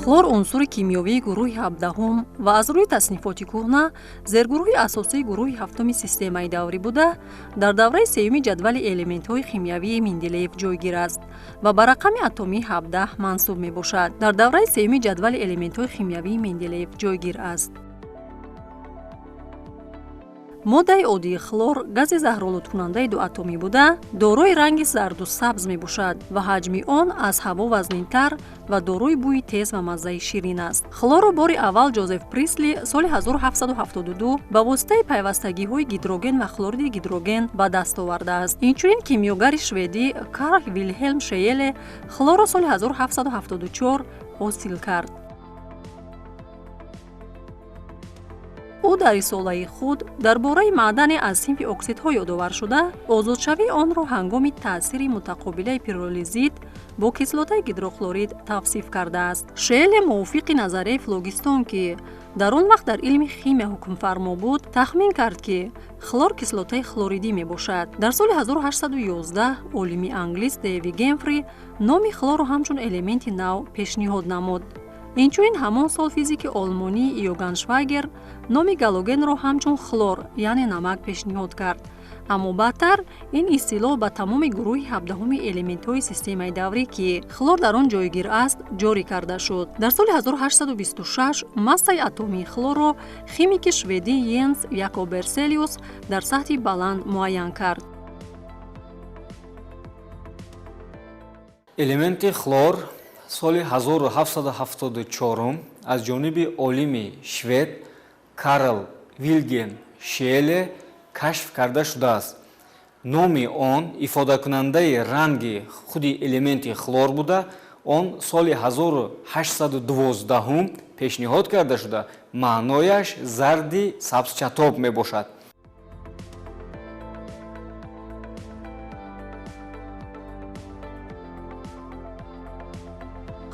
Хлор унсури кимиёвии гурӯҳи ҳабдаҳум ва аз рӯи таснифоти кӯҳна зергурӯҳи асосии гурӯҳи ҳафтуми системаи даврӣ буда, дар давраи сеюми ҷадвали элементҳои химиявии Менделеев ҷойгир аст ва ба рақами атомии 17 мансуб мебошад. Дар давраи сеюми ҷадвали элементҳои химиявии Менделеев ҷойгир аст. Моддаи оддии хлор гази заҳролудкунандаи дуатомӣ буда, дорои ранги зарду сабз мебошад ва ҳаҷми он аз ҳаво вазнинтар ва дорои бӯи тез ва маззаи ширин аст. Хлорро бори аввал Ҷозеф Присли соли 1772 ба воситаи пайвастагиҳои гидроген ва хлориди гидроген ба даст овардааст. Инчунин кимиёгари шведӣ Карл Вилҳелм Шееле хлорро соли 1774 ҳосил кард. Ӯ дар рисолаи худ дар бораи маъдане аз синфи оксидҳо ёдовар шуда, озодшавии онро ҳангоми таъсири мутақобилаи пиролизит бо кислотаи гидрохлорид тавсиф кардааст. Шееле мувофиқи назарияи флогистон, ки дар он вақт дар илми химия ҳукмфармо буд, тахмин кард, ки хлор кислотаи хлоридӣ мебошад. Дар соли 1811 олими англис Дэви Гемфри номи хлорро ҳамчун элементи нав пешниҳод намуд. Инчунин ҳамон сол физики олмонӣ Иоганн Швайгер номи галогенро ҳамчун хлор, яъне намак пешниҳод кард. Аммо баъдтар ин истилоҳ ба тамоми гурӯҳи ҳабдаҳуми элементҳои системаи даврӣ, ки хлор дар он ҷойгир аст, ҷорӣ карда шуд. Дар соли 1826 массаи атомии хлорро химики шведӣ Йенс Якоб Берселиус дар сатҳи баланд муайян кард. Элементи хлор соли 1774 аз ҷониби олими швед Карл Вилгелм Шееле кашф карда шудааст. Номи он ифодакунандаи ранги худи элементи хлор буда, он соли 1812 пешниҳод карда шуда, маънояш зарди сабзчатоб мебошад.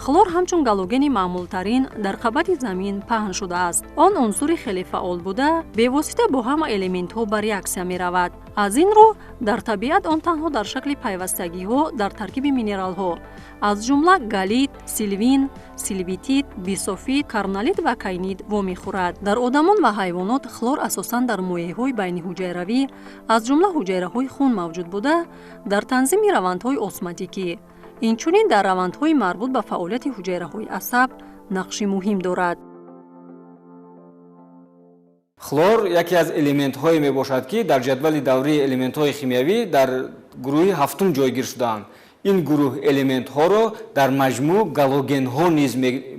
Хлор ҳамчун галогени маъмултарин дар қабати замин паҳн шудааст. Он унсури хеле фаъол буда, бевосита бо ҳама элементҳо ба реаксия меравад. Аз ин рӯ дар табиат он танҳо дар шакли пайвастагиҳо дар таркиби минералҳо, аз ҷумла галит, силвин, силвитит, бисофит, карналит ва кайнит вомехӯрад. Дар одамон ва ҳайвонот хлор асосан дар моеъҳои байниҳуҷайравӣ, аз ҷумла ҳуҷайраҳои хун мавҷуд буда, дар танзими равандҳои осматикӣ, инчунин дар равандҳои марбут ба фаъолияти ҳуҷайраҳои асаб нақши муҳим дорад. Хлор яке аз элементҳое мебошад, ки дар ҷадвали даврии элементҳои химиявӣ дар гурӯҳи ҳафтум ҷойгир шудаанд. Ин гурӯҳ элементҳоро дар маҷмӯъ галогенҳо низ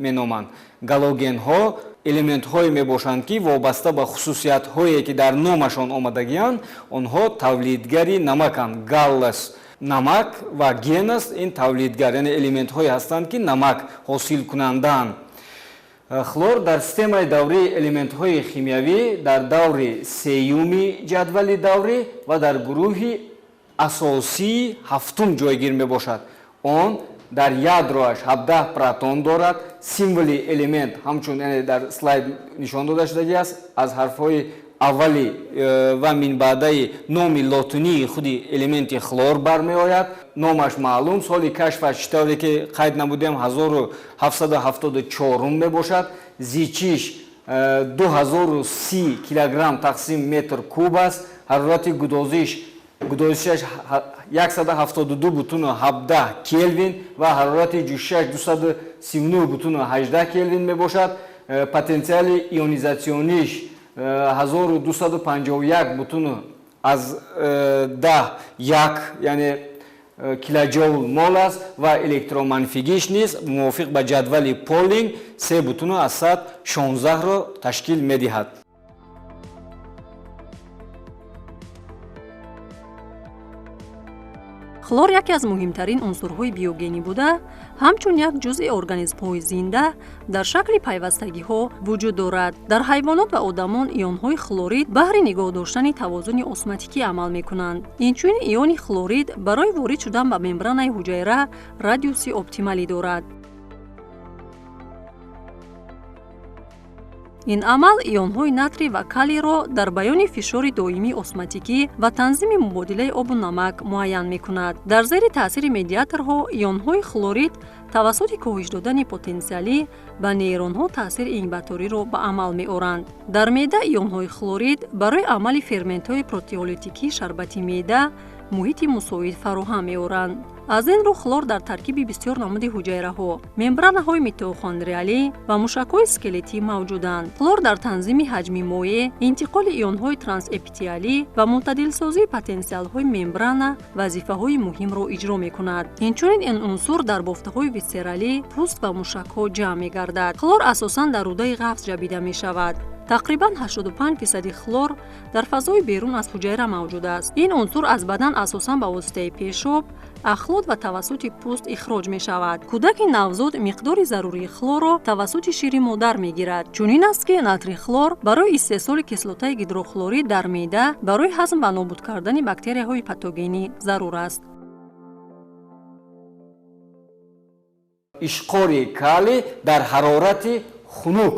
меноманд. Галогенҳо элементҳое мебошанд, ки вобаста ба хусусиятҳое, ки дар номашон омадагианд, онҳо тавлидгари намаканд. Галлас намак ва генас ин тавлидгар, яъне элементҳое ҳастанд, ки намак ҳосилкунандаанд. Хлор дар системаи даврии элементҳои химиявӣ дар даври сеюми ҷадвали даврӣ ва дар гурӯҳи асосии ҳафтум ҷойгир мебошад. Он дар ядроаш 17 протон дорад. Символи элемент ҳамчун, яъне дар слайд нишон дода шудагиаст, аз ҳарфҳои аввали ва минбаъдаи номи лотинии худи элементи хлор бармеояд. Номаш маълум, соли кашфаш чӣ тавре ки қайд намудем 1774 мебошад. Зичиш 2030 килограмм тақсим метр куб аст. Ҳарорати гудозишаш 172,17 келвин ва ҳарорати ҷӯшишаш 239,18 келвин мебошад. Потенсиали ионизатсиониш 1251,10 1, яъне килоҷоул мол аст ва электроманфигиш низ мувофиқ ба ҷадвали Полинг 3,16-ро ташкил медиҳад. Хлор яке аз муҳимтарин унсурҳои биогенӣ буда, ҳамчун як ҷузъи организмҳои зинда дар шакли пайвастагиҳо вуҷуд дорад. Дар ҳайвонот ва одамон ионҳои хлорид баҳри нигоҳ доштани тавозуни осматикӣ амал мекунанд. Инчунин иони хлорид барои ворид шудан ба мембранаи ҳуҷайра радиуси оптималӣ дорад. Ин амал ионҳои натрий ва калийро дар баёни фишори доимии осматикӣ ва танзими мубодилаи обу намак муайян мекунад. Дар зери таъсири медиаторҳо ионҳои хлорид тавассути коҳиш додани потенсиалӣ ба нейронҳо таъсири ингибаториро ба амал меоранд. Дар меъда ионҳои хлорид барои амали ферментҳои протеолитикии шарбати меъда муҳити мусоид фароҳам меоранд. Аз ин рӯ хлор дар таркиби бисёр намуди ҳуҷайраҳо, мембранаҳои митохондриалӣ ва мушакҳои скелетӣ мавҷуданд. Хлор дар танзими ҳаҷми моеъ, интиқоли ионҳои трансэпителиалӣ ва мӯътадилсозии потенсиалҳои мембрана вазифаҳои муҳимро иҷро мекунад. Инчунин ин унсур дар бофтаҳои висцералӣ, пӯст ва мушакҳо ҷамъ мегардад. Хлор асосан дар рӯдаи ғафз ҷабида мешавад. Тақрибан 85% хлор дар фазои берун аз ҳуҷайра мавҷуд аст. Ин унсур аз бадан асосан ба воситаи пешоб, ахлот ва тавассути пӯст ихроҷ мешавад. Кӯдаки навзод миқдори зарурии хлорро тавассути шири модар мегирад. Чунин аст, ки натрий хлор барои истеҳсоли кислотаи гидрохлорид дар меъда барои ҳазм ва нобуд кардани бактерияҳои патогенӣ зарур аст. Ишқори калий дар ҳарорати хунук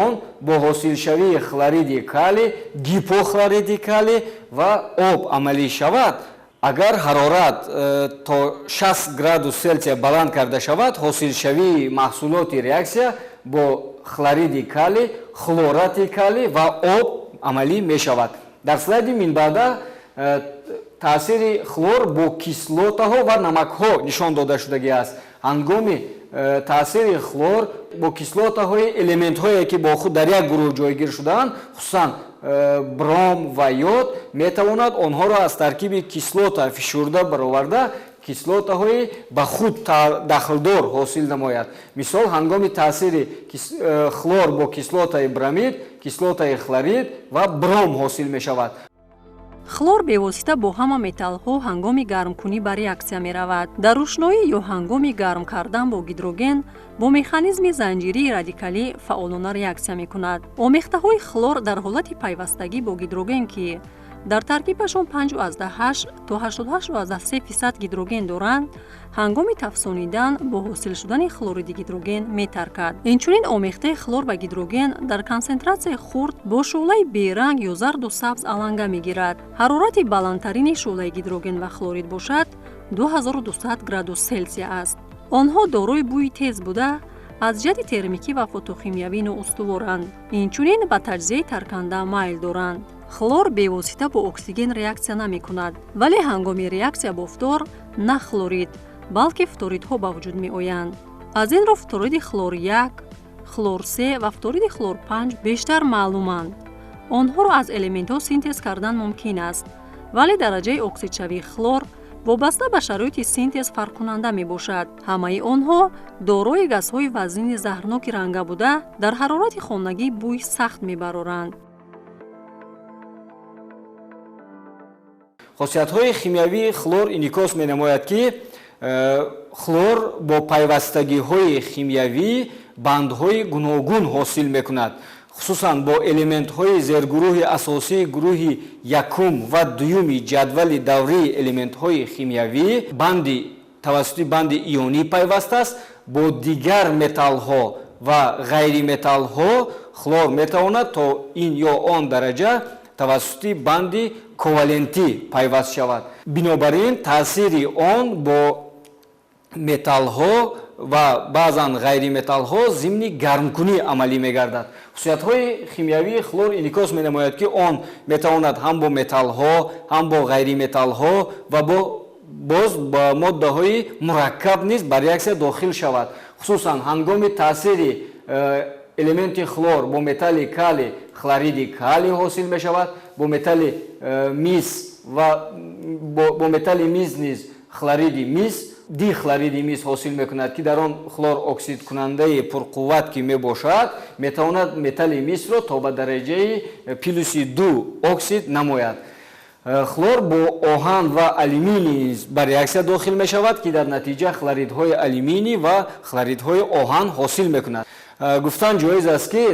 он бо ҳосилшавии хлориди калий, гипохлориди калий ва об амалӣ шавад. Агар ҳарорат то 60 градус Селсия баланд карда шавад, ҳосилшавии маҳсулоти реаксия бо хлориди калий, хлорати калий ва об амалӣ мешавад. Дар слайди минбаъда таъсири хлор бо кислотаҳо ва намакҳо нишон дода шудагӣ аст. Ҳангоми таъсири хлор бо кислотаҳои элементҳое, ки бо худ дар як гурӯҳ ҷойгир шудаанд, хусусан бром ва йод, метавонад онҳоро аз таркиби кислота фишурда бароварда кислотаҳои ба худ дахлдор ҳосил намояд. Мисол, ҳангоми таъсири хлор бо кислотаи бромид, кислотаи хлорид ва бром ҳосил мешавад. Хлор бевосита бо ҳама металлҳо ҳангоми гармкунӣ ба реаксия меравад. Дар рӯшноӣ ё ҳангоми гарм кардан бо гидроген бо механизми занҷирии радикалӣ фаъолона реаксия мекунад. Омехтаҳои хлор дар ҳолати пайвастагӣ бо гидроген, ки дар таркибашон 5,8 то 88,3% гидроген доранд, ҳангоми тафсонидан бо ҳосил шудани хлориди гидроген метаркад. Инчунин омехтаи хлор ва гидроген дар консентратсияи хурд бо шӯълаи беранг ё зарду сабз аланга мегирад. Ҳарорати баландтарини шӯълаи гидроген ва хлорид бошад 2200 градус Селсия аст. Онҳо дорои бӯи тез буда, аз ҷиҳати термикӣ ва фотохимиявӣ ноустуворанд. Инчунин ба таҷзияи тарканда майл доранд. Хлор бевосита бо оксиген реаксия намекунад, вале ҳангоми реаксия бо фтор на хлорид, балки фторидҳо ба вуҷуд меоянд. Аз ин рӯ фториди хлор 1, хлор 3 ва фториди хлор 5 бештар маълуманд. Онҳоро аз элементҳо синтез кардан мумкин аст, вале дараҷаи оксидшавии хлор вобаста ба шароити синтез фарқкунанда мебошад. Ҳамаи онҳо дорои газҳои вазнини заҳрноки ранга буда, дар ҳарорати хонагӣ бӯи сахт мебароранд. Хосиятҳои химиявии хлор инъикос менамояд, ки хлор бо пайвастагиҳои химиявӣ бандҳои гуногун ҳосил мекунад, хусусан бо элементҳои зергурӯҳи асосии гурӯҳи якум ва дуюми ҷадвали даврии элементҳои химиявӣ банди тавассути банди ионӣ пайваст аст. Бо дигар металлҳо ва ғайриметаллҳо хлор метавонад то ин ё он дараҷа тавассути банди ковалентӣ пайваст шавад. Бинобар ин таъсири он бо металлҳо ва баъзан ғайриметаллҳо зимни гармкунӣ амалӣ мегардад. Хусусиятҳои химиявии хлор инъикос менамояд, ки он метавонад ҳам бо металлҳо, ҳам бо ғайриметаллҳо ва боз ба моддаҳои мураккаб низ ба реаксия дохил шавад. Хусусан ҳангоми таъсири элементи хлор бо металли калий хлориди калий ҳосил мешавад, бо металли мис ва бо металли мис низ хлориди мис, дихлориди мис ҳосил мекунад, ки дар он хлор оксидкунандаи пурқувват ки мебошад, метавонад металли мисро то ба дараҷаи плюси 2 оксид намояд. Хлор бо оҳан ва алюминий низ ба реаксия дохил мешавад, ки дар натиҷа хлоридҳои алюминий ва хлоридҳои оҳан ҳосил мекунад. Гуфтан ҷоиз аст, ки